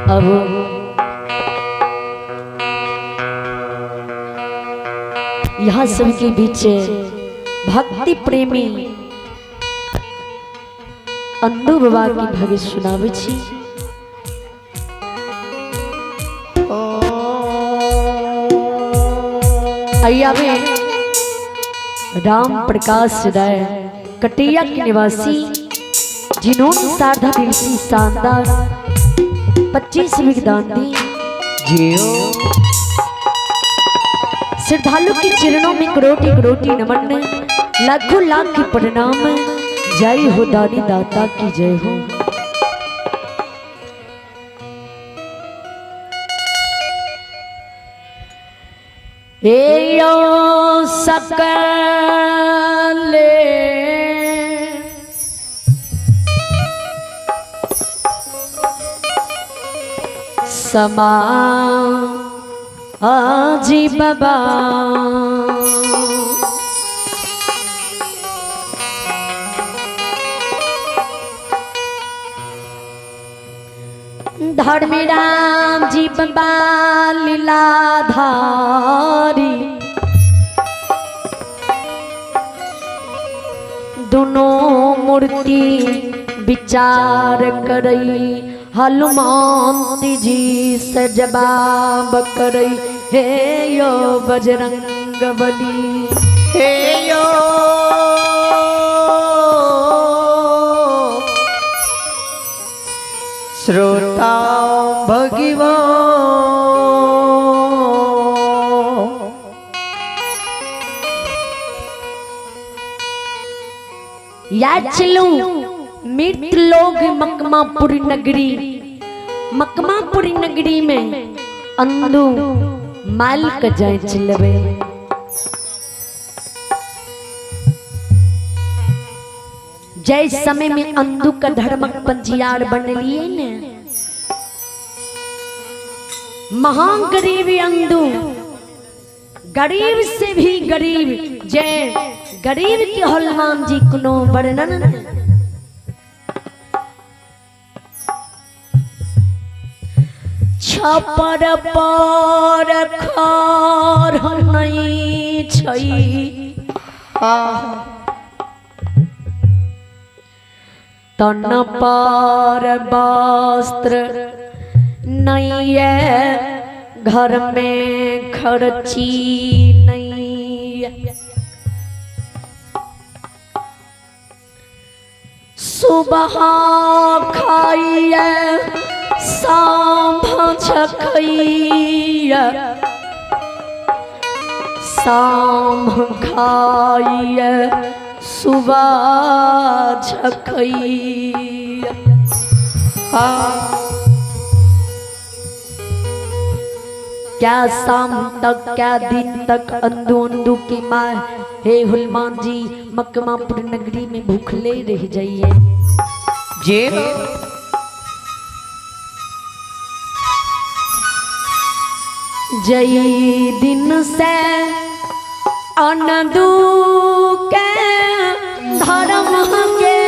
अब यहाँ सबके बीच भक्ति प्रेमी अंदू बाबा की भगत सुनावे छी। अय्या में राम प्रकाश राय कटिया के निवासी, जिन्होंने साधा दिल से शानदार 25 दान दी। जियो श्रद्धालु के चरणों में करोटी करोटी नमन, लाखों लाख की प्रणाम। जय हो दानी दाता की जय हो। हे यो सकले समा आजी बाबा, धर्म राम जी बाबा लीलाधारी, दोनों मूर्ति विचार करई, हनुमान जी से जवाब करई। हे यो बजरंग बली, हे यो श्रोता भगवान। या चलू मृत लोग मकमापुरी नगरी, मकमापुरी नगरी में अंदू माल का जाए चलबे। जय समय में अंदू का धर्मक पंजियार बन लिए ने, महान गरीब अंदू, गरीब से भी गरीब, जय गरीब के हनुमान जी कोनो वर्णन। छपर पर खर नहीं छई, तन पर वस्त्र नहीं है, घर में खर्ची नहीं है। सुबह खाइए शाम छखइए, शाम खाइए सुबह छखइए। क्या शाम तक क्या दिन तक अंदू अंदू की माँ हे हनुमान जी मकमापुर नगरी में भूखले रह जाइए। जे जय दिन से अनदू के धर्म के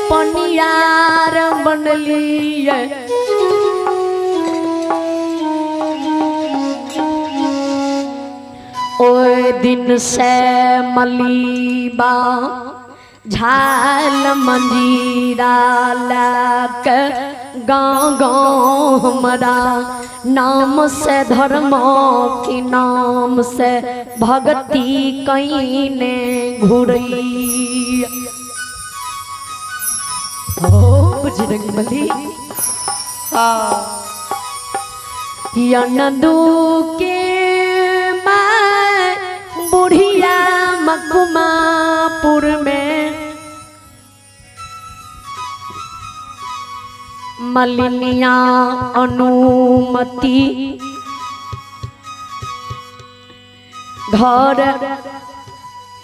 पनियार बनलिए, ओए दिन से मलीबा झाल मंजीरा लक गाँव गाँव हमारा नाम से धर्म की नाम से भक्ति कहीं ने घुरई। ओ बजरंग बली यनदू के माँ बुढ़िया मकुमापुर में मलिनिया अनुमति घर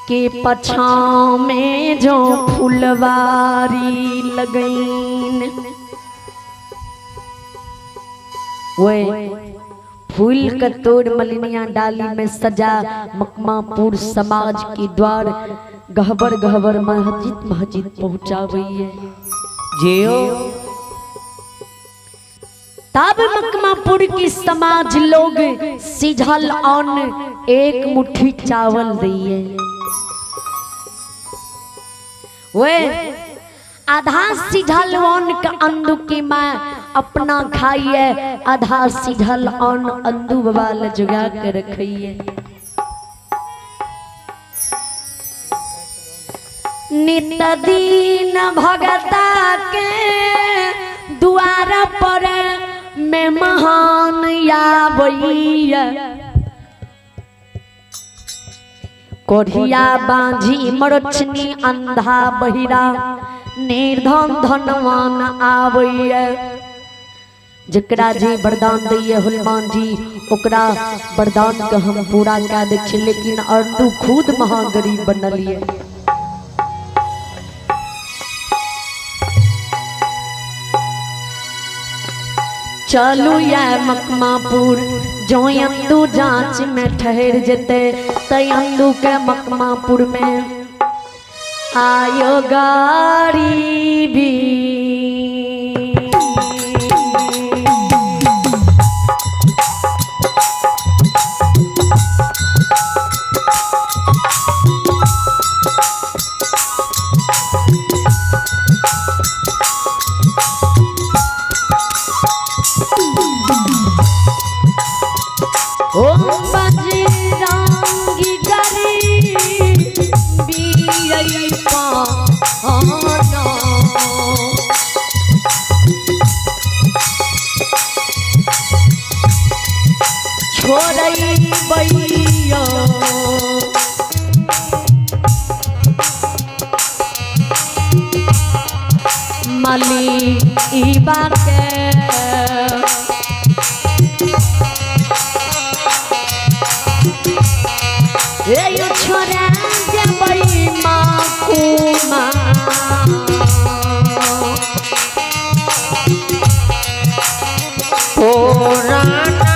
के पछा में जो फुलवारी लगईन, वे फूल का तोड़ मलिनिया डाली में सजा मकमापुर समाज के द्वार गहबर गहबर मस्जिद मस्जिद पहुंचावई है। जियो तब मकमापुर की समाज लोग सिझल अन्न एक मुट्ठी चावल दिए। वे आधा सिझल अन्न का अंदू की माँ अपना खाइए, आधा सिझल अन्न अंदू बाबा ले जुगा के रखिए। नित दीन भगता के द्वार पर में महान आबैया, कोढ़िया बांझी मरछनी अंधा बहिरा निर्धन धनवान आबैया। जकरा जे वरदान दैये हनुमान जी ओकरा वरदान के हम पूरा कए दै छी, लेकिन अंदू खुद महागरीब बनलिए। चलू या मकमापुर जो अंदू जांच में ठहर जते तै अंदू के मकमापुर में आयो गरीबी। ओ बजरंगी गरीबी पाना, छोड़ई बैया मली बाके। ए छोरा देबै माँ कुमा, पुराना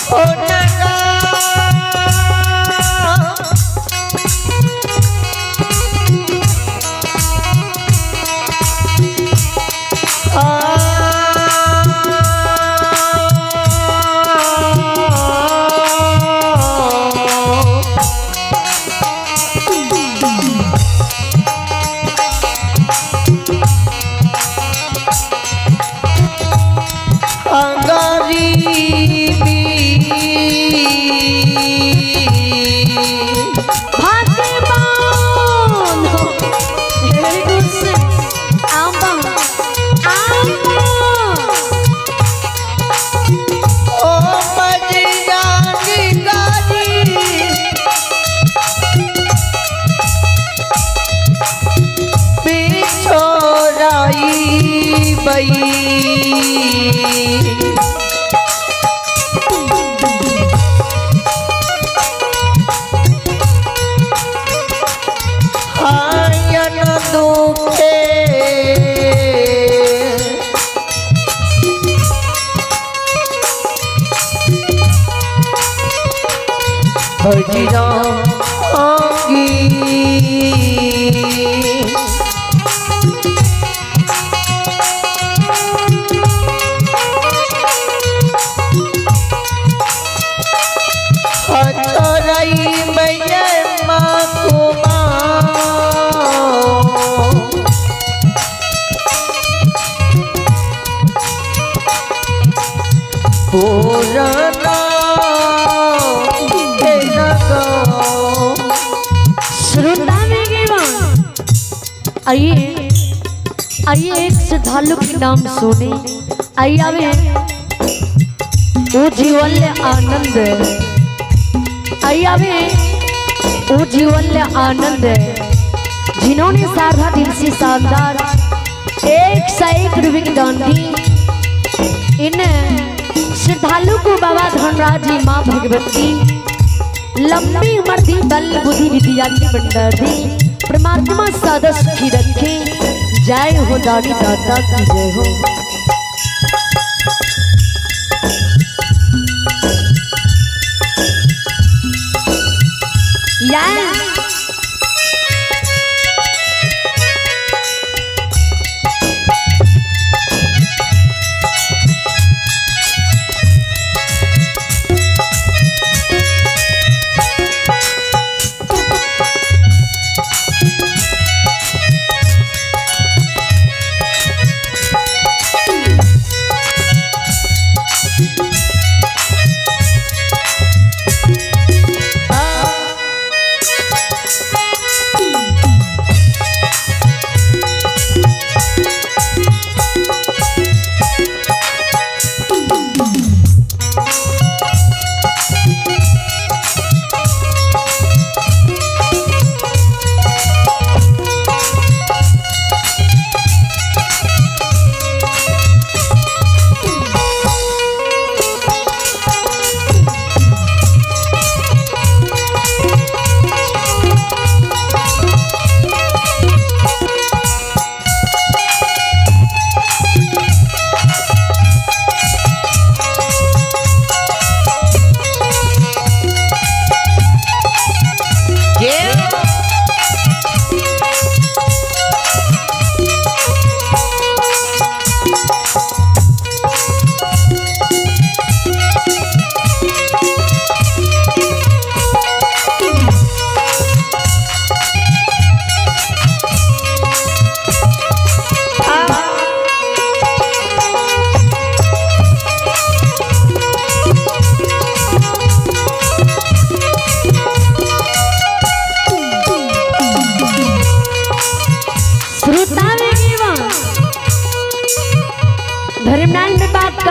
ओ नगा गरीबी भगवान हे गुस्से आंबा आंबा। ओ बजरंगी गरीबी बिछोराई बई। आयन दुखे बजरंगी छोराई मैया माँ कुमार पुराना हे नगो। श्रोता में आइए आइए एक श्रद्धालु के नाम सुने। आइए आवे उज्ज्वल आनंद, आइए आवे उज्ज्वल आनंद, जिन्होंने शारदा दिल से शानदार 101 रुपये की दान दी। इन श्रद्धालु को बाबा धनराज जी माँ भगवती लंबी उम्र दी, बल बुद्धि विद्या की भंडार दी, परमात्मा सदा सुखी रखे। जय हो दानी दाता की जय हो। या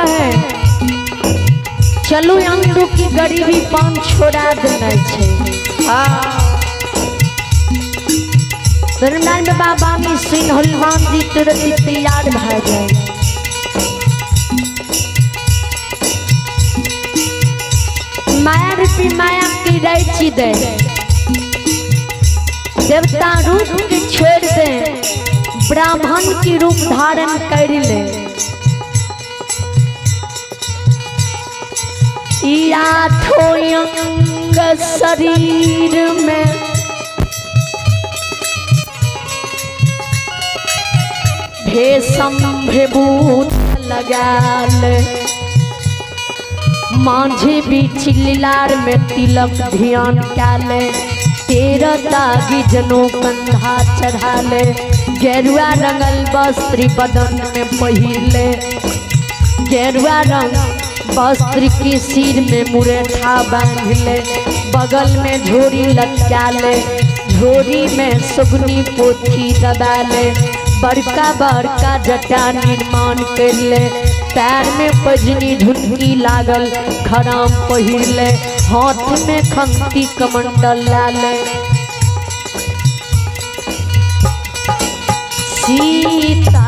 कहे चलू अंदू की गरीबी पान छोड़ा देने छे। धर्मनारायण बाबा बानी सिंह हनुमान जी तुरंत तैयार भए जाए। माया रूपी माया की रैची दे, देवता रूप के छोड़ दे, ब्राह्मण की रूप धारण कर ले। आठों अंग शरीर में भेषम भेभूत लगाल, मांझे बीच लीलार में तिलक ध्यान काले, 13 दागी जनो कंधा चढ़ाले, गेरुआ रंगल वस्त्र बदन में पहिरले, गेरुआ रंग वस्त्र के सिर में मुरेठा बांधले, बगल में झोरी लटका ले, झोरी में सुगनी पोथी दबाले, बड़का बड़का जटा निर्माण कर ले, पैर में पजनी झुनकी लागल खराम पहिरले, हाथ में खंती कमंडल लाले। सीता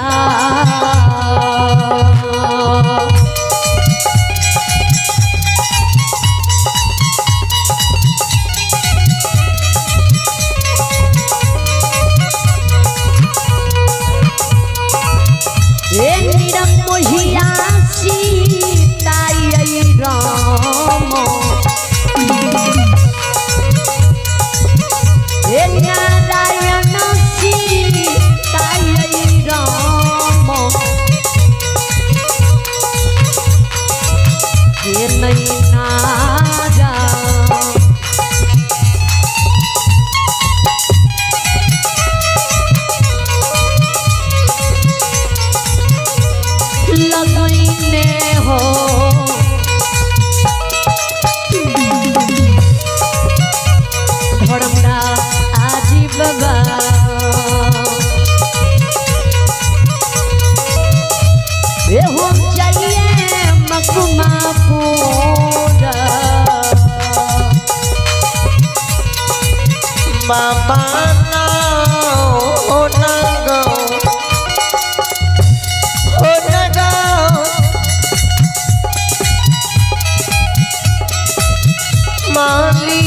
निरमोहिया सीता राम, हे नारायण सीता राम, हे नैना लगैने हो। धर्मरा आजी बाबा ए हो चाहिए मकुमापुर बाबा ना ओ नगो ओ नगो माली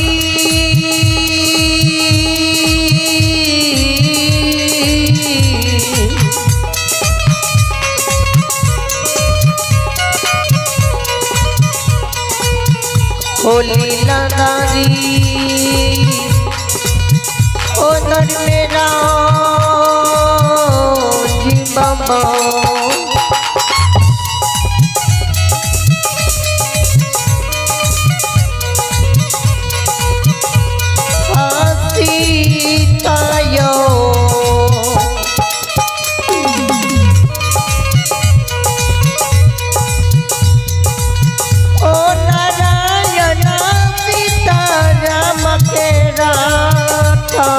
होली लदारी ओ नर मेरा जी बाबा सीतायो ओ नारायण सीता राम के राठा।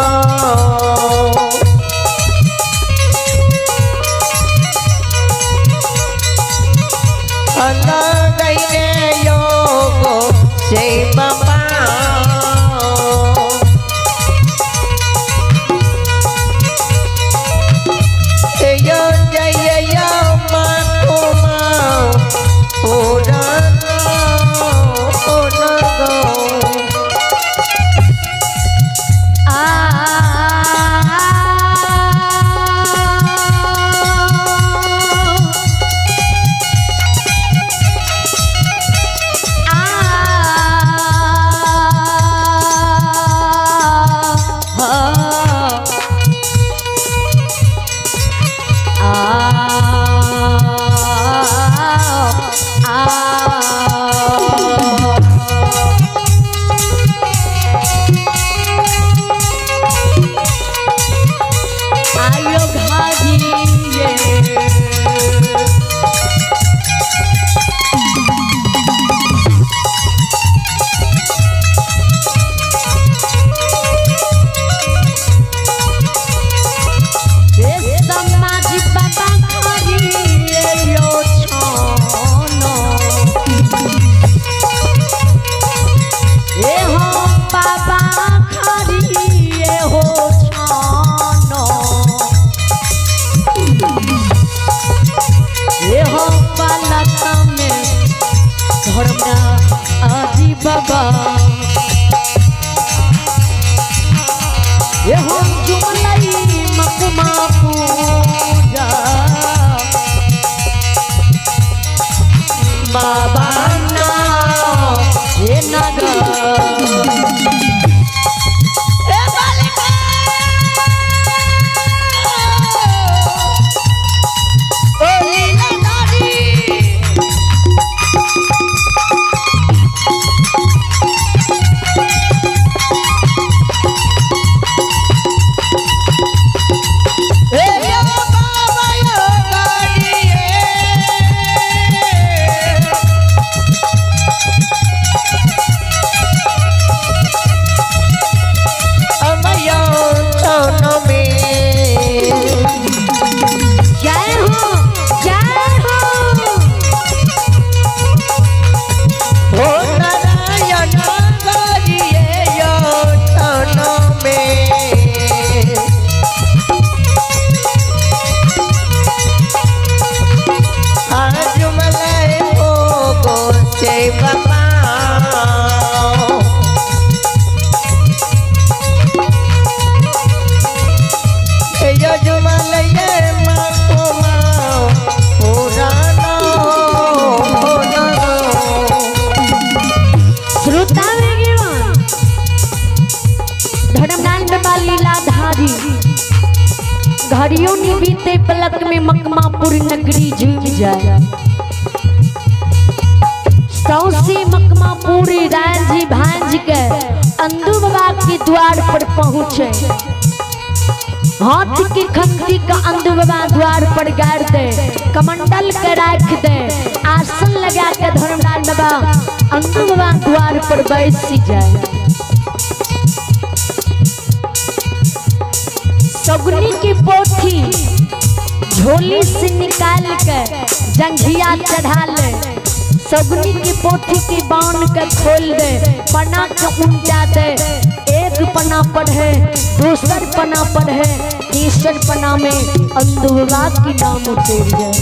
ये हो जुमलई मकुमा पूजा बाबा ना हे नगर। ए बालिका ओ लीलाधारी ए यो बाबा यो गाड़िए अमयो चौनो में जय हो जय हो। हो नारायण गरिए यो चौनो में। आज मलाई भोगो से बाबा श्रोता धर्मनारायण बाबा लीलाधारी घड़ियों ने बीते पलक में मकमापुर नगरी झूम जाए। सौसे मकमापुरी रांझी भांज के अंदू बाबा के द्वार पर पहुँचे। हाथ की खंती का अंधु बाबा द्वार पर गाड़ दे, कमंडल के राख दे, आसन लगा के धर्मराज बाबा अंधु बाबा द्वार पर बैस जाए। सगुनी की पोथी झोली से निकाल के जंघिया चढ़ा ले, सगुनी की पोथी की बांध के खोल दे, पना के उल्टा दे, एक पना पढ़े, दूसर पना पढ़े, तीसर पना में अंधुआ की नाम उतर जाए।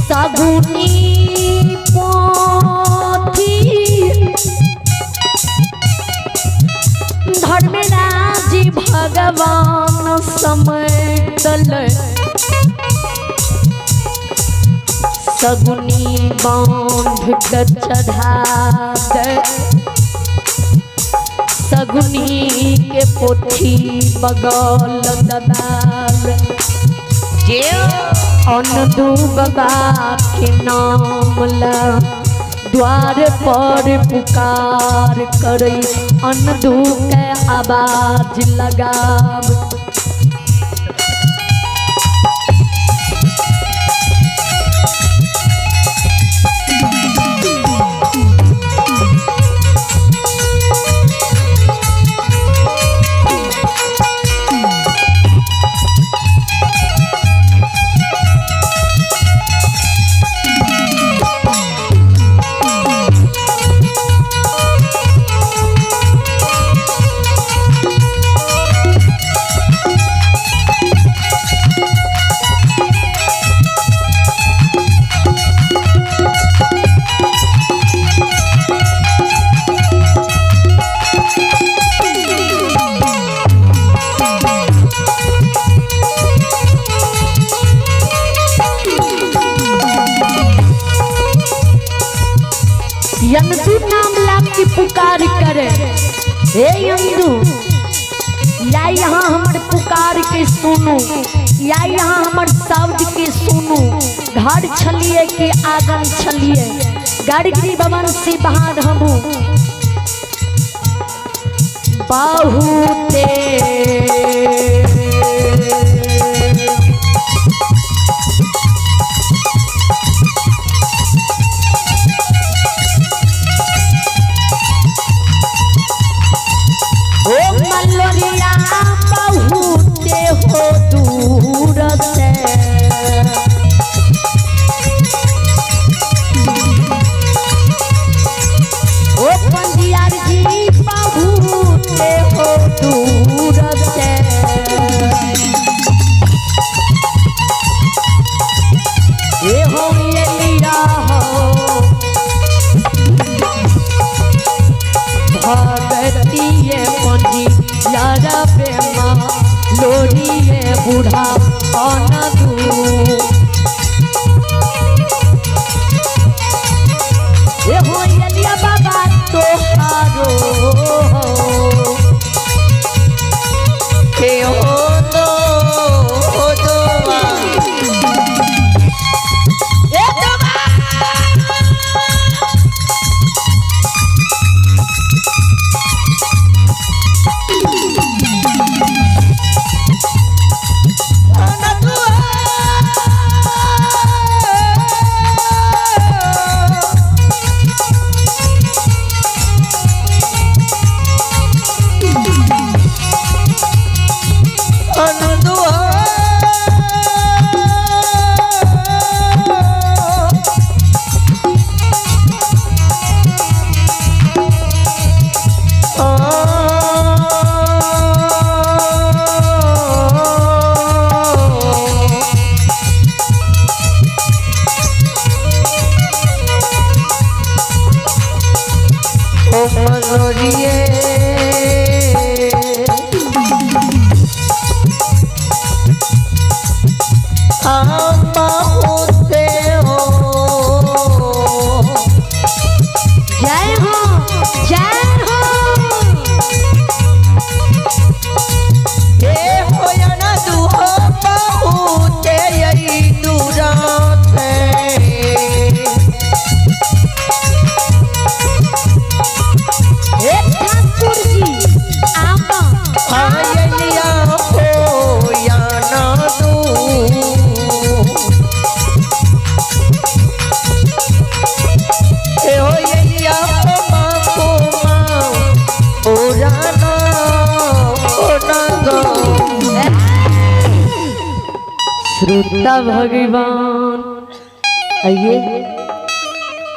सगुनी पोथी धर्मराज भगवान समय सगुनी बांध के चढ़ा दे, सगुनी के पोथी बगल दबाल अनदू बाबा के नाम ला द्वार पर पुकार करे, अनदू के आवाज लगाब। यंदू नाम ला की पुकार करे, हे यंदू या यहाँ हमर पुकार के सुनू, या यहाँ हमर शब्द के सुनू। घर छलिए के आंगन छलिए, गाड़गिरी भवन से बाहर हमू बहुते ओ मलोरिया बहुते हो दूर से, ओ पंजियार जी बहुते हो दूर से। लोरी है बूढ़ा आना दू। ए हो यलिया बाबा तोहारो के हो दो दोवा ए दोवा जय हो जय हो। हे ठाकुर जी आमा श्रोता भगवान आइए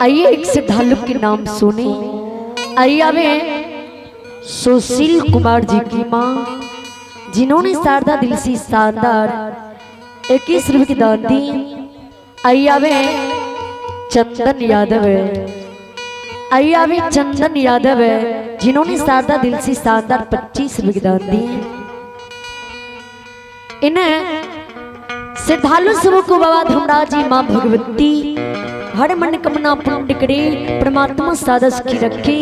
आइए एक श्रद्धालु के नाम सुने। आइए हमें सुशील कुमार जी की माँ जिन्होंने शारदा दिल से शानदार 21 रुपये की दान दी। आइए हमें चंदन यादव है, आइए हमें चंदन यादव है जिन्होंने शारदा दिल से शानदार 25 रुपये की दान दी। इन्हें श्रद्धालु समूह को बाबा धर्मराज जी माँ भगवती हर मन कमना पूर्ण करे, परमात्मा सादा सुखी रखे,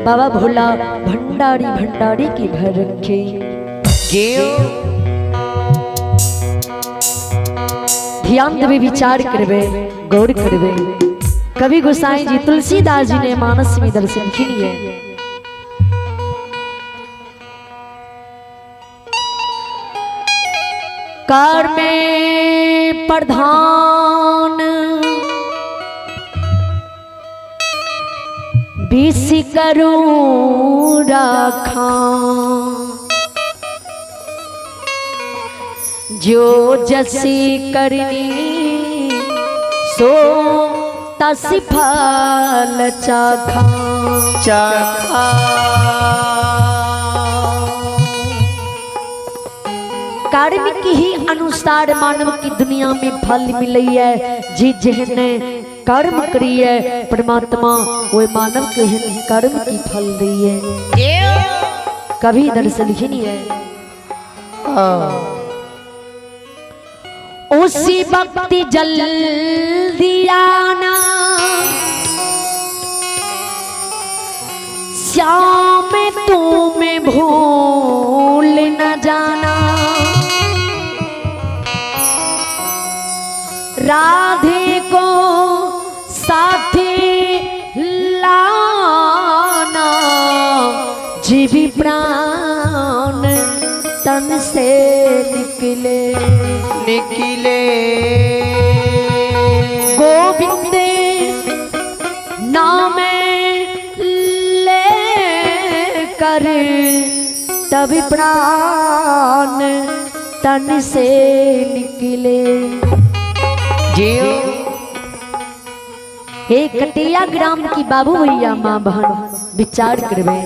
बाबा भोला भंडारी भंडारी की भर रखे। ध्यान देवे विचार करवे गौर करवे। कवि गोसाई जी तुलसीदास जी ने मानस में दर्शन किए। कार में प्रधान बीस करूं राखा, जो जसी करनी सो तस फल चाखा। चाखा कर्म के ही अनुसार मानव की दुनिया में फल मिले है। जी जेहने कर्म करी है परमात्मा वो मानव के ही कर्म की फल दी है। कभी दर्शन ही नहीं है। उसी वक्त जल्दी आना श्याम तुम्हें भूल न जाना, राधे को साथी लाना, जीवी प्राण तन से निकले निकले। गोविंद नाम ले कर तब प्राण तन से निकले। हे कटिया ग्राम की बाबू भैया माँ बहन विचार करवे,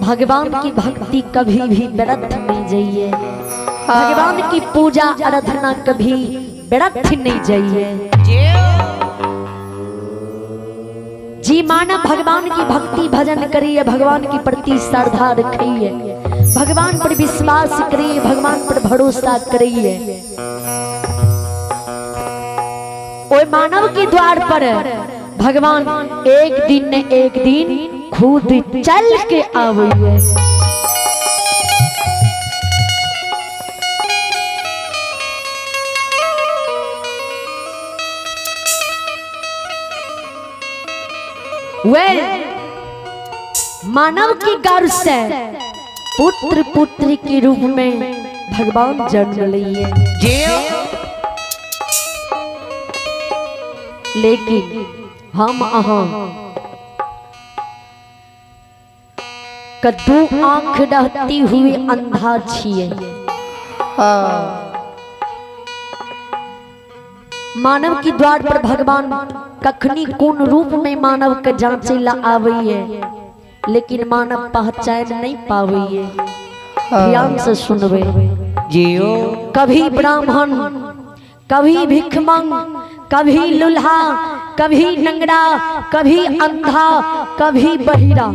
भगवान की भक्ति कभी भी व्यर्थ नहीं जाइए, भगवान की पूजा आराधना कभी व्यर्थ नहीं जाइए। जी मानव भगवान की भक्ति भजन करिए, भगवान की प्रति श्रद्धा रखिए, भगवान पर विश्वास करिए, भगवान पर भरोसा करिए, ओए मानव के द्वार पर भगवान एक दिन न एक दिन खुद चल के आविए। वे मानव की गर्भ से पुत्र पुत्री के रूप में भगवान जन्म लिए। लेकिन हम अहाँ कद्दू आंख रहती हुई अंधा छिए। मानव की द्वार पर भगवान कखनी कोन रूप में मानव के जांचे ला आवे, लेकिन मानव पहचान नहीं पावे। ध्यान से सुनवे जियो। कभी ब्राह्मण, कभी भिखमंग, कभी लुल्हा, कभी नंगड़ा, कभी अंधा, कभी बहिरा।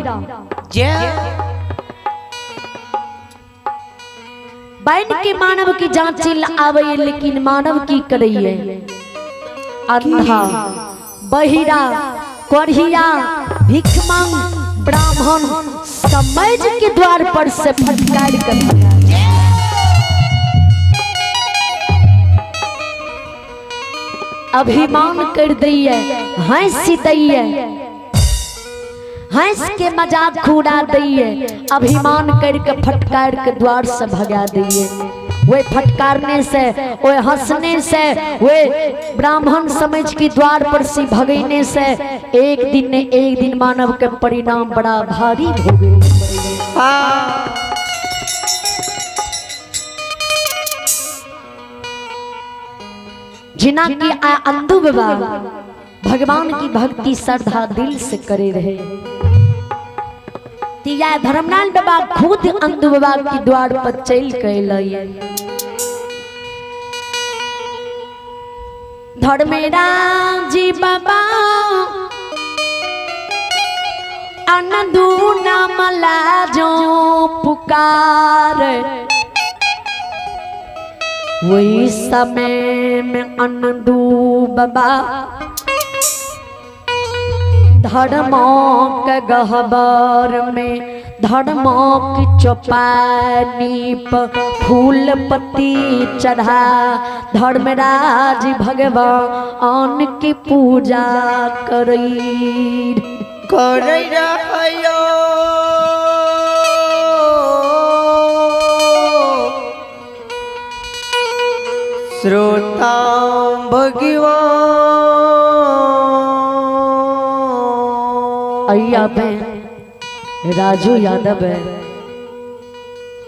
बैन के मानव की जांच आवे, लेकिन मानव की करिए अंधा, बहिरा, कोढ़िया, भिखमंग, ब्राह्मण समझ के द्वार पर से फटकार कर अभिमान कर दैये, हंस दैये, हंस के मजाक उड़ा दैये, अभिमान करके फटकार के द्वार से भगा दैये। वे फटकारने से, वे हंसने से, वे ब्राह्मण समझ के द्वार पर से भगने से एक दिन ने एक दिन मानव के परिणाम बड़ा भारी हो गए। जिना की अंधु बाबा भगवान की भक्ति श्रद्धा दिल से करे रहे, तिया धर्मनाल बाबा खुद अंधु बाबा की द्वार पर चल के अलै। धर्मेराज बाबा आनंदू नाम लाजो पुकार, वही समय में अनंदू बाबा धर्मों के गहबर में धर्मों की चौपानी पर फूल पत्ती चढ़ा धर्मराज भगवान की पूजा करी करे रहो। श्रोता भगवान अय्या पे राजू यादव है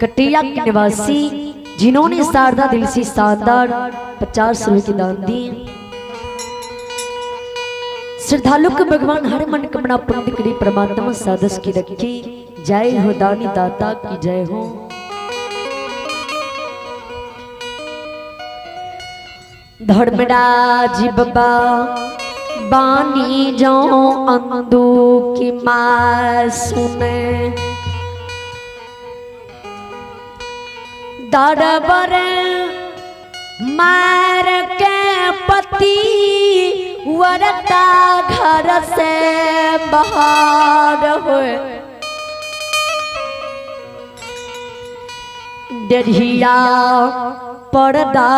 कटिया के निवासी, जिन्होंने शारदा दिल से शानदार 50 रुपए की दान दी। श्रद्धालु के भगवान हर मन कमना पुण्य करी परमात्मा साधस की रखी। जय हो दानी दाता की जय हो। धर्मराज बाबा बानी जो अंधू की माँ सुने, दरबर मार के पति वरता घर से बाहर हुए, डरिया पर्दा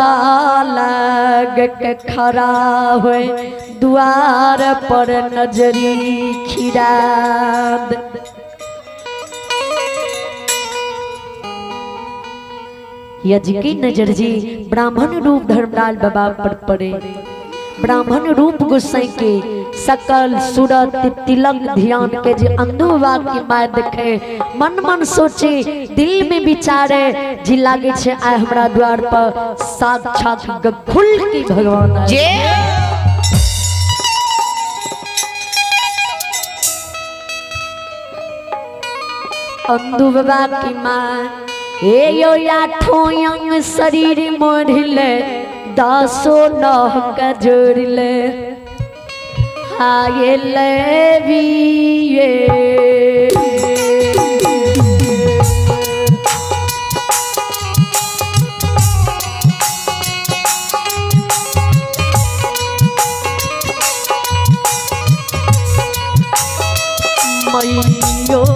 लग के खड़ा हुए द्वार पर नजरी खिराद। यज की नजर जी ब्राह्मण रूप धर्मलाल बाबा पर पड़े। ब्राह्मण रूप गोसाई के सकल सूरत तिलक ध्यान के जे अंधु बाबा की my देखे, मन मन सोचे, दिल में विचारे, जी लागे छे आय हमरा द्वार पर साक्षात गखुल की भगवान आए। अंधु बाबा की माँ ए यो आठों अंग शरीर मोढ़ले, दासो नह का जोड़ले, खाए लेबिए। मैयो